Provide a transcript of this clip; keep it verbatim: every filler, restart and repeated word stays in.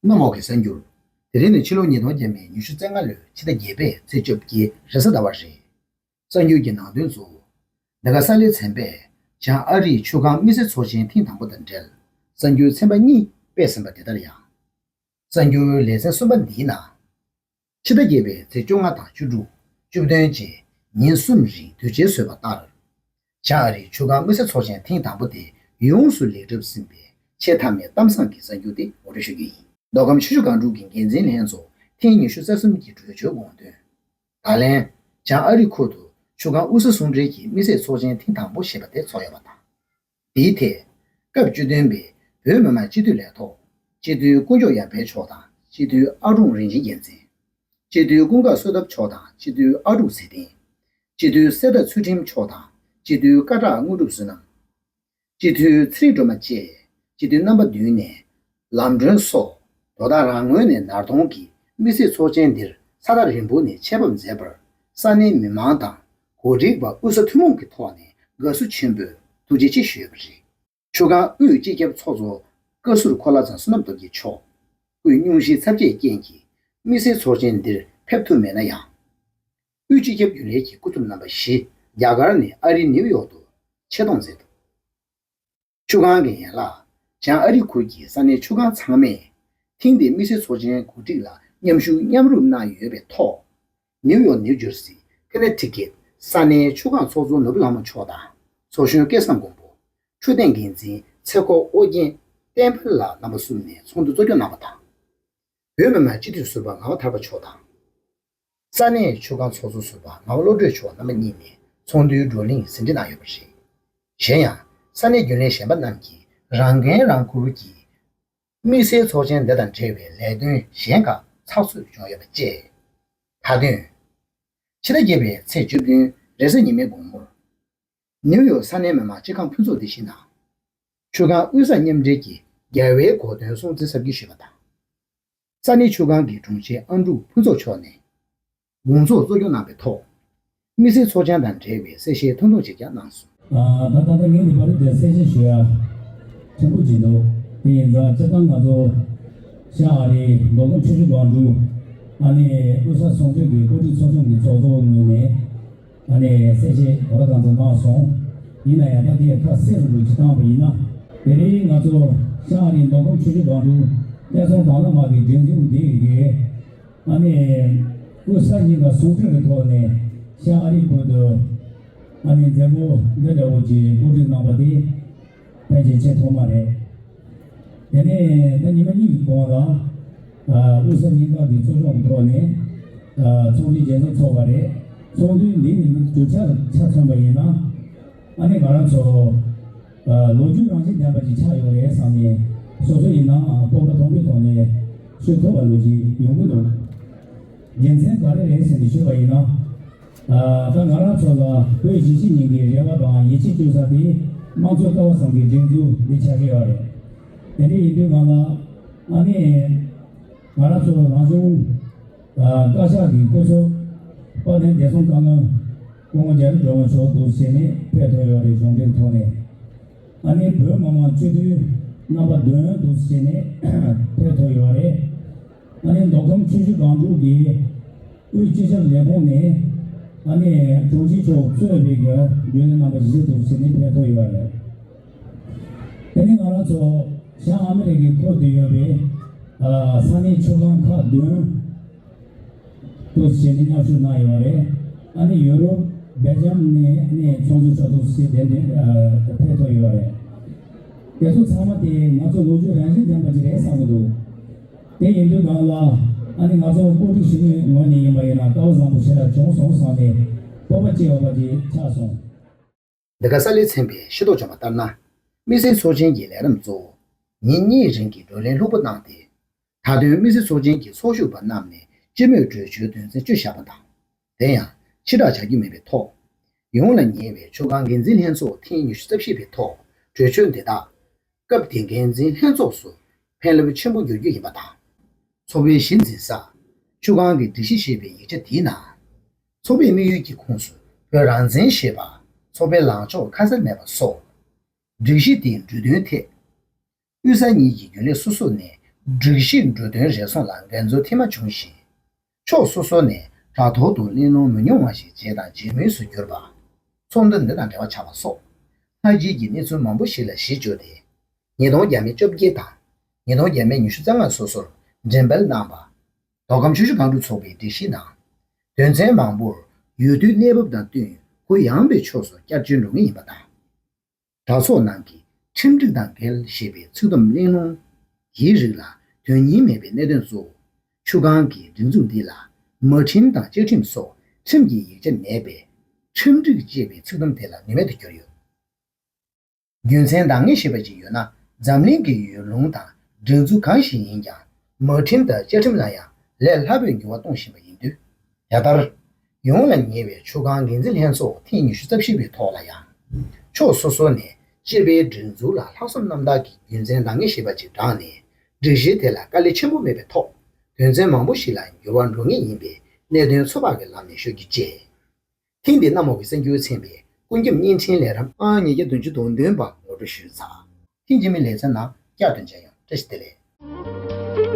གནམ་འོག་གི་གསར་འགྱུར། དེ་རིང་ནི་ཕྱི་ལོ་ཉིས་སྟོང་བརྒྱ་མེད་ཉི་ཤུ་རྩ་ལྔ་ལོའི་ཕྱི་ཟླ་བརྒྱད་པའི་ཚེས་བཅོ་བརྒྱད་རེས་གཟའ་ཟླ་བ་རེད། གསར་འགྱུར་གྱི་ནང་དོན་གཙོ་བོ། འདི་ག་ས་ལེ་ཚན་པས་བྱང་ཨ་རིའི་ཆུ་སྒང་དམིགས་བསལ་ཚོགས་ཆེན་ཐེངས་དང་པོ་དང་འབྲེལ། གསར་འགྱུར་ཚན་པ་གཉིས་སྤེལ་ཟིན་པ་དེ་ལྟར་ཡང་། གསར་འགྱུར་ལེ་ཚན་གསུམ་པ་འདིའི་ནང་། ཕྱི་ཟླ་བརྒྱད་པའི་ཚེས་བཅོ་ལྔ་དང་བཅུ་དྲུག་བཅུ་བདུན་བཅས་ཉིན་གསུམ་རིང་དུས་ཆེན་བཟོས་པ་ལྟར། བྱང་ཨ་རིའི་ཆུ་སྒང་དམིགས་བསལ་ཚོགས་ཆེན་ཐེངས་དང་པོ་དེ་ཡོངས་སུ་ལེགས་གྲུབ་ཟིན་པའི་ཆེས་མཐའ་མའི་གཏམ་བཟང་གི་གསར་འགྱུར་དེ་ངོ་སྤྲོད་ཞུ་རྒྱུ་ཡིན། མདོ་ཁམས་ཆུ་བཞི་སྒང་དྲུག་གི་འགན་འཛིན་ལྷན་ཚོགས་ཐེངས་ཉི་ཤུ་རྩ་གསུམ་གྱི་གྲོས་ཆོད་དགོངས་དོན། ད་ལན། བྱང་ཨ་རི་ཁུལ་དུ་ཆུ་སྒང་དབུས་ས་ཟུང་འབྲེལ་གྱི་དམིགས་བསལ་ཚོགས་ཆེན་ཐེངས་དང་པོ་ཞེས་པ་དེ་ཚོགས་ཡོད་པ་དང་། དེའི་ཐད། སྐབས་བཅུ་བདུན་པའི་བོད་མི་མང་སྤྱི་འཐུས་ལས་ཐོག་སྤྱི་འཐུས་དཀོན་མཆོག་ཡར་འཕེལ་མཆོག་དང་སྤྱི་འཐུས་ཨ་ཀྲུང་རིན་ཆེན་རྒྱལ་མཚན། སྤྱི་འཐུས་ཀུན་དགའ་བསོད་ནམས་མཆོག་དང་སྤྱི་འཐུས་ཨ་ཀྲུག་ཚེ་བརྟན། སྤྱི་འཐུས་གསེར་རྟ་ཚུལ་ཁྲིམས་མཆོག་དང་སྤྱི་འཐུས་ཀ་བྲག་དངོས་གྲུབ་བསོད་ནམས། སྤྱི་འཐུས་ཚེ་རིང་སྒྲོལ་མ་བཅས་སྤྱི་འཐུས་རྣམ་པ་བདུན་ནས་ལམ་གྲོན་སོགས་དོ་བདག་རང་ངོས་ནས་ནར་གཏོང་གིས་དམིགས་བསལ་ཚོགས་ཆེན་འདིར་ས་ཐག་རིང་པོ་ནས་ཆེད་ཕེབས་མཛད་པར་ས་གནས་མི་མང་དང་གོ་སྒྲིག་པ་དབུས་ས་ཐུན་མོང་གི་ཐོག་ནས་དགའ་བསུ་ཆེན་པོས་ཐུགས་རྗེ་ཆེ་ཞུས་པ་རེད། ཆུ་སྒང་དབུས་སྤྱི་ཁྱབ་ཚོགས་གཙོ་བཀའ་ཟུར་འཁོར་ལག་ཚང་བསོད་ནམས་སྟོབས་རྒྱལ་མཆོག་སྐུའི་སྙུང་གཞིའི་ཚབས་ཆེའི་རྐྱེན་གྱིས་དམིགས་བསལ་ཚོགས་ཆེན་འདིར་ཕེབས་ཐུབ་མེད་ན་ཡང་། དབུས་སྤྱི་ཁྱབ་རྒྱུན་ལས་ཀྱི་སྐུ་ཚབ་རྣམ་པ་བཞི་རྒྱ་གར་ནས་ཨ་རིའི་ནིའུ་ཡོག་ཏུ་ཆེད་གཏོང་མཛད་འདུག་ཆུ་སྒང་གི་ཡན་ལག་བྱང་ཨ་རི་ཁུལ་གྱི་ས་གནས་ཆུ་སྒང་ཚང་མས་ཐེངས་འདིའི་དམིགས་བསལ་ཚོགས་ཆེན་གོ་སྒྲིག་ལ་མཉམ་ཞུགས་མཉམ་རུབ་གནང་ཡོད་པའི་ཐོག་ནིའུ་ཡོག་ནིའུ་ཇར་སི་ཀ་ནེ་ཊི་ཀེ་ཊི་ས་གནས་ཆུ་སྒང་ཚོགས་གཙོ་ནོར་བུ་ལྷ་མོ་མཆོག་དང་ཚོགས་གཞོན་སྐལ་བཟང་མགོན་པོ། འཕྲོད་བསྟེན་འགན་འཛིན་ཚེ་སྐོར་ཨོ་རྒྱན་བསྟན་འཕེལ་ལགས་རྣམ་པ་གསུམ་ནས་ཚོགས་འདུ་གཙོ་སྐྱོང་གནང་བ་དང་། བོད་མི་མང་སྤྱི་འཐུས་ཟུར་པ་ངག་དབང་ཐར་པ་མཆོག་དང་། ས་གནས་ཆུ་སྒང་ཚོགས་གཙོ་ཟུར་པ་ངག་དབང་བློ་གྲོས་མཆོག་རྣམ་པ་གཉིས་ནས་ཚོགས་འདུའི་བགྲོ་གླེང་ཟིན་བྲིས་གནང་ཡོད་པ་རེད། གཞན་ཡང་ས་གནས་རྒྱུན་ལས་གཞན་པ་རྣམས་ཀྱིས་རང་འགན་རང་འཁུར་གྱིས་དམིགས་བསལ་ཚོགས་ཆེན་འདི་དང་འབྲེལ་བའི་ལས་དོན་གཞན་ཁག་ཚགས་ཚུད་བྱུང་ཡོད་པ་བཅས། མཐའ་དོན། ཕྱི་ཟླ་བརྒྱད་པའི་ཚེས་བཅུ་བདུན་རེས་གཟའ་ཉི་མའི་དགོང་མོར། ནིའུ་ཡོག་ས་གནས་མི་མང་སྤྱི་ཁང་ཕུན་ཚོགས་སྡེ་བཞི་ནང་། ཆུ་སྒང་དབུས་ས་མཉམ་འབྲེལ་གྱི་རྒྱལ་བའི་གོ་སྟོན་སྲུང་བརྩི་གཟབ་རྒྱས་ཞུས་པ་དང་། ས་གནས་ཆུ་སྒང་གི་དྲུང་ཆེ་ཨ་འབྲུག་ཕུན་ཚོགས་མཆོག་ནས། དགོང་ཚོགས་གཙོ་སྐྱོང་གནང་བའི་ཐོག་དམིགས་བསལ་ཚོགས་ཆེན་དང་འབྲེལ་བའི་གསལ་བཤད་ཐུང་ཐུང་ཞིག་ཀྱང་གནང་སོང་། ཨ། ད་ད་ལྟ་ངས་འདི་བར་དུ་གསལ་བཤད་ཞུ་ཡ་ཕྲན་བུ་ཅིག་འདུག་དེ་ཡིན་ཙང་སྤྱིར་བཏང་ང་ཚོ་བྱང་ཨ་རིའི་མདོ་ཁམས་ཆུ་བཞི་སྒང་དྲུག་ཨ་ནི་དབུས་ས་ཟུང་འབྲེལ་གྱི་བཀོད་སྒྲིག་ཚོགས་ཆུང་གི་ཚོགས་གཙོ་ངོས་ནས་ཨ་ནི་གསལ་བཤད་ག་ལ་གང་ཚོད་གནང་སོང་། ཡིན་ན་ཡང་ད་དེ་ཁ་གསལ་རུ་འགྲོ་ཅིག་བཏང་བ་ཡིན་ན། དེ་རིང་ང་ཚོ་བྱང་ཨ་རིའི་མདོ་ཁམས་ཆུ་བཞི་སྒང་དྲུག་བསྟན་སྲུང་དྭང་བླངས་དམག་གི་སྒྲིག་འཛུགས་འདི་ཡི་གེ་ཨ་ནི། དབུས་ས་གཉིས་ཀ་ཟུང་འབྲེལ་གྱི་ཐོག་ནས་བྱང་ཨ་རིའི་ཁུལ་དུ་ཨ་ནི་མཛད་སྒོ་འདི་འདྲ་བོ་ཅིག་གོ་སྒྲིག་གནང་བ་དེ་ཕལ་ཆེར་ཆེས་ཐོག་མ་རེད། དེ་ནས་ད་ཉི་མ་གཉིས་ཀྱི་གོང་ལ་ཨ་དབུས་ས་གཉིས་ཀ་གི་གཙོ་སྐྱོང་གི་ཐོག་ནས་ཨ་ཚོགས་འདུ་རྒྱས་འཛོམས་ཚོགས་པ་རེད། ཚོགས་འདུ་འདི་ནི་གྲུབ་ཆ་ཆ་མཚོན་པ་ཡིན་ན། ཨ་ནི་ང་རང་ཚོ་ཨ་ལོ་རྒྱུས་རང་བཞིན་ལྡན་པ་ཅིག་ཆགས་ཡོད་རེད་བསམ་ནས་སོ་སོ་ཡིན་ནའང་སྤོབས་པ་དམ་པའི་ཐོག་ནས་ཤོད་ཐུབ་པ་ལོ་ཅིག་ཡོང་གི་འདུག་རྒྱུ་མཚན་ག་རེ་རེད་ཟེར་ནས་ཞུས་པ་ཡིན་ན། ཨ་ད་ང་རང་ཚོ་ལ་བོད་གཞིས་བྱེས་གཉིས་ཀྱི་རེ་བ་དང་ཡིད་ཆེས་བཅོལ་ས་དེ་དམངས་གཙོ་ཀ་བ་ཚང་གི་སྒྲིག་འཛུགས་འདི་ཆགས་ཀྱི་ཡོད་རེད། དེ་འདྲ་ཡིན་དུས་ང་ལ་ཨ་ནི། ང་རང་ཚོ་རང་གཞུང་བཀའ་ཤག་གི་སྐུ་ཚབ་དཔལ་ལྡན་བདེ་སྲུང་བཀའ་བློན་སྐུ་ངོ་རྒྱ་རི་སྒྲོལ་མ་མཆོག་འདུག་བྱས་ནས་ཕེབས་ཐུབ་ཡོད་རེད། གཞུང་འབྲེལ་ཐོག་ནས་ཨ་ནི་བོད་མི་མང་སྤྱི་འཐུས་རྣམ་པ་བདུན་འདུག་བྱས་ནས་ཕེབས་ཐུབ་ཡོད་རེད། ཨ་ནི་མདོ་ཁམས་ཆུ་བཞི་སྒང་དྲུག་གི་དབུས་སྤྱི་ཁྱབ་ལས་ཁུངས་ནས་ཨ་ནི་དྲུང་ཆེ་མཆོག་གཙོས་པའི་རྒྱུན་ལས་རྣམ་པ་བཞི་འདུག་བྱས་ནས་ཕེབས་ཐུབ་ཡོད་རེད། དེ་ནི་ང་རང་ཚོ་བྱང་ཨ་མི་རི་ཀའི་ཁུལ་དུ་ཡོད་པའི་ས་གནས་ཆུ་སྒང་ཁག་བདུན་དུ་བྱས་ནས་མཉམ་ཞུགས་གནང་ཡོད་རེད། ཨ་ནི་ཡུ་རོབ་སྦེལ་ཇམ་ནས་ནས་ཚོགས་འདུ་ཚོགས་འདུ་ཞིག་དེ་འདྲ་ཕེབས་ཐུབ་ཡོད་རེད། དེ་ཚོ་ཚང་མ་དེ་ང་ཚོ་ལོ་རྒྱུས་རང་བཞིན་ལྡན་པ་ཅིག་རེད་བསམ་གྱི་འདུག་དེ་ཡིན་དུས་སྒང་ལ་ཨ་ནི་ང་ཚོ་བཀོད་སྒྲིག་ཞུ་མཁན་ངོས་ནས་ཡིན་པ་ཡིན་ན་སྐལ་བ་བཟང་པོ་ཞེ་དྲག་བྱུང་སོང་བསམ་ནས་སྤོབས་པ་སྐྱེ་ཡོད་པ་ཅིག་ཆགས་སོང་། འདི་ག་ས་ལེ་ཚན་པས་ཤེས་རྟོགས་བྱུང་བ་ལྟར་ན། དམིགས་བསལ་ཚོགས་ཆེན་གྱི་ལས་རིམ་གཙོ་བོ་ཉིན་གཉིས་རིང་གི་བགྲོ་གླེང་ལྷུག་པོ་གནང་སྟེ། མཐའ་དོན་དམིགས་བསལ་ཚོགས་ཆེན་གྱི་ཚོགས་ཞུགས་པ་རྣམས་ནས་སྤྱི་མོས་གྲོས་ཆོད་དོན་ཚན་བཅུ་བཞག་པ་དང་། དེ་ཡང་ཕྱིར་བསྒྲགས་བྱ་རྒྱུ་མེད་པའི་ཐོག་ཡོངས་ལ་ཉེ་བའི་ཆུ་སྒང་འགན་འཛིན་ལྷན་ཚོགས་ཐེངས་ཉི་ཤུ་རྩ་བཞི་པའི་ཐོག་གྲོས་ཆོད་འདི་དག་སྐབས་དེའི་འགན་འཛིན་ལྷན་ཚོགས་སུ་ཕན་རླབས་ཆེན་པོ་འགྱུར་རྒྱུ་ཡིན་པ་དང་། ཚོགས་པའི་གཞི་འཛིན་ས་ཆུ་སྒང་གི་སྒྲིག་གཞི་ཞེས་པའི་ཡིག་ཆ་དེའི་ནང་། ཚོགས་པའི་དམིགས་ཡུལ་གྱི་ཁོངས་སུ་བོད་རང་བཙན་ཞེས་པ་ཚོགས་པའི་ལངས་ཕྱོགས་ཁ་གསལ་མེད་པ་སོགས། སྒྲིག་གཞི་དེའི་འབྲུ་དོན་ཐད། དབུས་ས་གཉིས་ཀྱི་རྒྱུན་ལས་སོ་སོ་ནས་ སྒྲིག་གཞི་འགྲོ་དོན་རེ་ཟུང་ལ་འགལ་འཛུལ་ཐེངས་མ་བྱུང་ཞིང་། ཕྱོགས་སོ་སོ་ནས་དྲ་ཐོག་ཏུ་གླེང་སློང་མི་ཉུང་བ་ཞིག་བྱས་དང་བྱེད་མུས་སུ་གྱུར་པ། ཚོགས་འདུ་འདི་དང་འབྲེལ་བ་ཆགས་པ་སོགས། མཐའ་དཀྱིལ་གྱི་གནས་ཚུལ་མང་པོ་ཞིག་ལ་གཞི་བཅོལ་ཏེ། ཉིས་སྟོང་བརྒྱ་མེད་བཅོ་བརྒྱད་དང་། ཉིས་སྟོང་བརྒྱ་མེད་ཉི་ཤུ་རྩ་ལྔ་སོ་སོར་འགྲེམས་སྤེལ་གནང་བ། མདོ་ཁམས་ཆུ་བཞི་སྒང་དྲུག་ཚོགས་པའི་སྒྲིག་གཞིའི་ནང་། དོན་ཚན་མང་པོར་ཡུལ་དུས་གནས་བབ་དང་བསྟུན་གུ་ཡངས་པའི་ཕྱོགས་སུ་བསྐྱར་བཅོས་འགྲོ་ངེས་ཡིན་པ་དང་། དྲ་ཚོགས་ནང་གི་ཁྲིམས་སྒྲིག་དང་འགལ་ཞེས་པའི་ཚིག་དུམ་གླེང་སློང་གྱི་རིགས་ལ་དོན་སྙིང་མེད་པའི་གནད་དོན་གཙོ་བོ། ཆུ་སྒང་གི་སྒྲིག་འཛུགས་འདི་ལ་མ་ཁྲིམས་དང་བཅའ་ཁྲིམས་སོགས་ཁྲིམས་ཀྱི་ཡིག་ཆ་མེད་པས། ཁྲིམས་སྒྲིག་ཅེས་པའི་ཚིག་དུམ་དེ་ལ་ནུས་མེད་དུ་གྱུར་ཡོད། རྒྱུ་མཚན་འདང་ངེས་ཤེས་པ་ཅིག་ཡོད་ན། འཛམ་གླིང་གི་ཡུལ་ལུང་དང་སྒྲིག་འཛུགས་གང་ཞིག་ཡིན་ཀྱང་། མ་ཁྲིམས་དང་བཅའ་ཁྲིམས་ལ་ཡང་ལས་སླ་པོས་འགྱུར་བ་གཏོང་བཞིན་པ་ཡིན་དུས། དེ་ལྟར། ཡོངས་ལ་ཉེ་བའི་ཆུ་སྒང་འགན་འཛིན་ལྷན་ཚོགས་ཐེངས་ཉི་ཤུ་རྩ་བཞི་པའི་ཐོག་ལ་ཡང་། ཕྱོགས་སོ་སོ་ནས་སྤྱི་པའི་སྒྲིག་འཛུགས་ལ་ལྷག་བསམ་རྣམ་དག་གིས་རྒྱུ་མཚན་འདང་ངེས་ཤེས་པ་ཅིག་དྲངས་ནས། སྒྲིག་གཞི་དེ་ལ་དཀའ་ལས་ཆེན་པོ་མེད་པའི་ཐོག་དོན་ཚན་མང་པོ་ཞིག་ལ་འགྱུར་བ་འགྲོ་ངེས་ཡིན་པའི་གནད་དོན་ཚོད་དཔག་གི་ལམ་ནས་ཤོད་རྒྱུ་བཅས། ཐེངས་འདིའི་གནམ་འོག་གི་གསར་འགྱུར་ཚན་པའི་ཀུན་ཁྱབ་བརྙན་འཕྲིན་ལས་རིམ་ཨང་ཉིས་བརྒྱ་བདུན་ཅུ་དོན་བདུན་པ་ངོ་སྤྲོད་ཞུས་ཚར། ཐེངས་རྗེས་མའི་ལེ་ཚན་ནང་བསྐྱར་དུ་མཇལ་ཡོང་། བཀྲ་ཤིས་བདེ་ལེགས།